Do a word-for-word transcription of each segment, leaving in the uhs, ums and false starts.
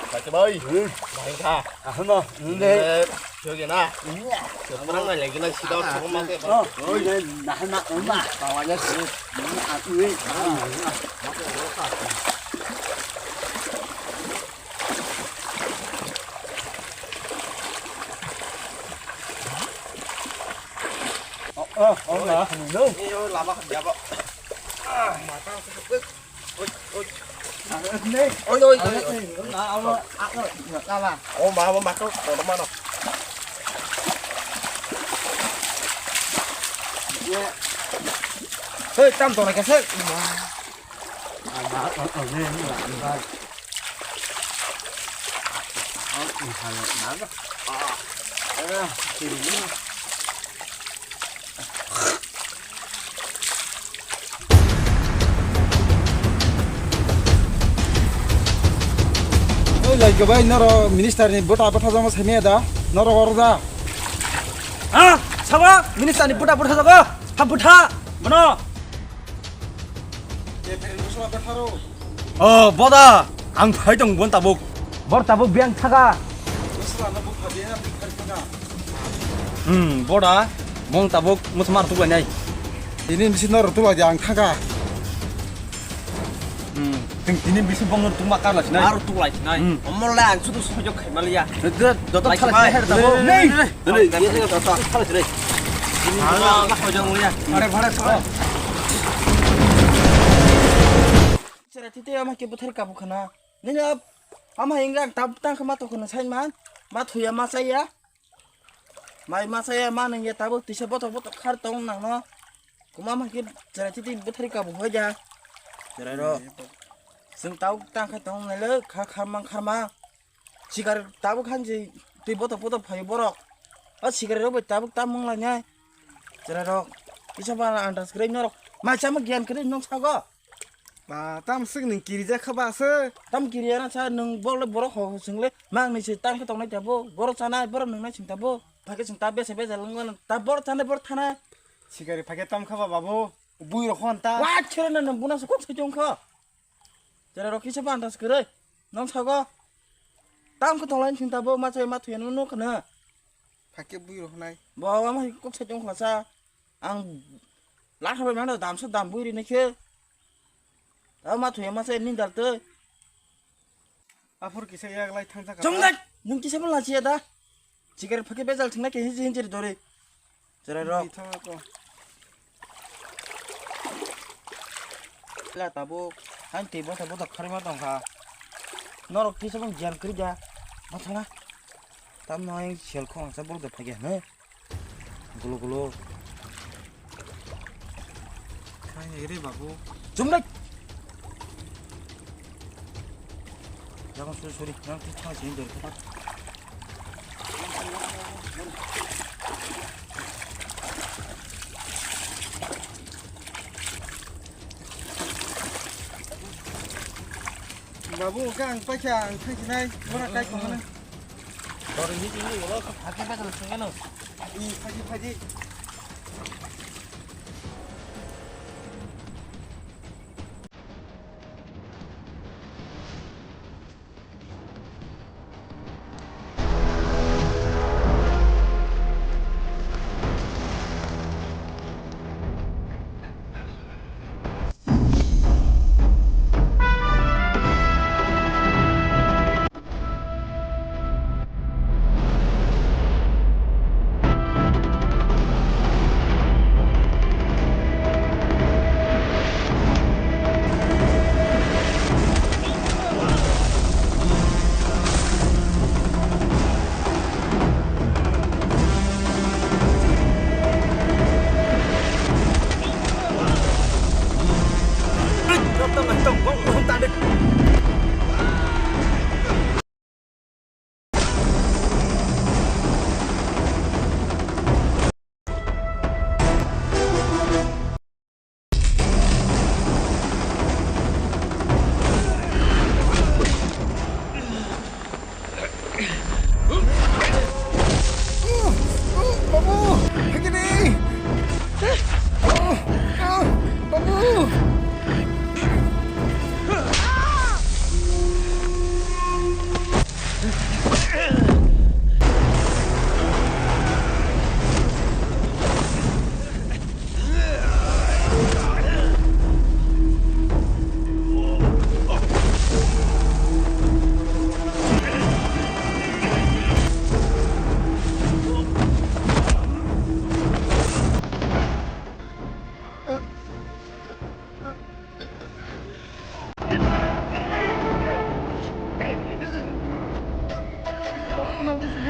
Kaitor bai. Hmm. Bahai kha. Ahono, hmm, de. Eh, jogi na. Hmm. Seberang nai lagi na sida, ah, semua mati. Oh, oh, de, nah, nah, nah. Tawanya sih. Hmm, aku, eh. Ah, nah. Oh, oh, oh, lah. Ini, oh, lama kerja kok. Ah, matang. Oi, oi. Oi, oi, oi. O ma, o ma, ko, ko, ma, no. Hei, tam to na kese. Oi, lai gobai, noro minister ni bota bota jama sami da, noro oro da. Ha, sabo minister ni bota bota jago, ha bota, bono. O, boda, ang phai tong bon tabuk. Bor tabuk biang thaga. Hmm, boda, mong tabuk musmar tuklai nai. Ini bisi nor tuklai di ang thaga. Hmm, ting tini bisi bong nor tuma karla sinai. Ar tuklai sinai. Hmm. Omor le ang sudu sojok khai malia. Joto lai thala khai. Sinai her tabuk. Nei. Dale, ye, ye, ta, ta, ta, ta, ta. Ala, ala, hojang mulia. Bhare, bhare, bhare. Chera titi ama ke buthar kabu khana. Nini ab-, ama hingra tab tang khama to khana sain man. Ma thuya ma saya. Mai ma saya ma nang ya tabuk tisa botok botok khar tong nang no. Kuma ma ke chera titi buthar kabu hoja. Chera ro. Sing tabuk tang kha tong nai le kha kharmang kharmang. Sikar tabuk hansi twi botok botok phaio borok. O sikari rok bai tabuk tam wng lainai. Chwrai rok kisa ba andas kwrwi norok. Mai chama giyan kwrwi nung sago. Ba tam swk nwng kirijak kha ba se. Tam kiriya na sa nwng bole borok ho ho swngle. Mang ni se tam khe tongnai tabo. Borok chanai borok nungnai sing tabo. Phai khe chwng ta besa besa lwng mano. Ta borok chanai borok thanai. Sikari phai khe tam kha ba babu. Bui rok hon ta. Wa chwrai na nwng buna se kok se chong kha. Chwrai rok kisa ba andas kwrwi. Nung sago. Tam khe tonglaini sing tabo ma chai ma thuya nung nuk khna. Phakhe bui rok hnai. Bo ama hai kok sai tong khlasa. Ang lakha bai mano dam sa dam bui ri nai khe. Tabo ma thuya ma chai ning dal tei. Aphur kisa yak lai thang jaka. Chong dai. Nung kisa bo lachiya da. Sikar phakhe bejal thwngna khe hinjir hinjir dori. Chwrai rok. Bithang ako. La tabuk, hain twi botha botha kharima tongkha. Norok kisa bo giyan kwrwi da. Botha na. Tam no hain sel khong sa bol da phagya hne. Gulo gulo. Khaini re babu. Chumlai. Jangan sorry sorry, jangan kita sini dari tempat. Babu, khe ang paikha, ang thangsinai, bora kai tongmani. Bora ni tini ulo kha phakhe bedal sengano. I phaji phaji.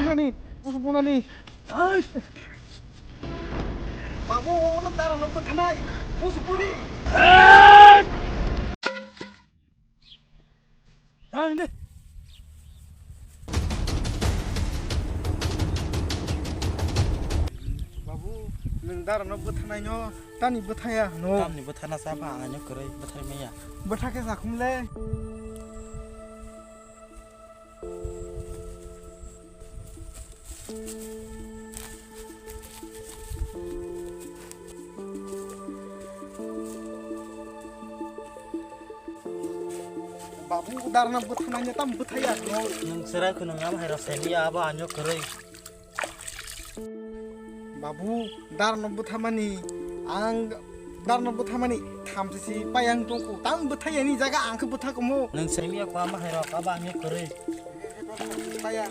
Ani, musu punani. Ai. Babu, ono dara no bwthanai. Musu puni. Ai, ne. Babu, nwng dara no bwthanai no, tani bwthaya no. Tamni bwthana sa pha, ang ano kwrwi bwthai maya. Bwtha khe sa khum le. Babu, darna bwthananya tam bwthaya no. Nwng chwrai khwnwi abo hai rw saimanya abo ano kwrwi. Babu, darno bwthamani, ang darno bwthamani thamsisi payang tongkho, tang bwthayani jaga ang khe bwtha komo. Nwng saimanya ko ama hai rok, abo ani kwrwi. Paya.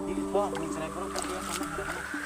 Ini po, nwng chwrai borok ko kaya sama hai rok.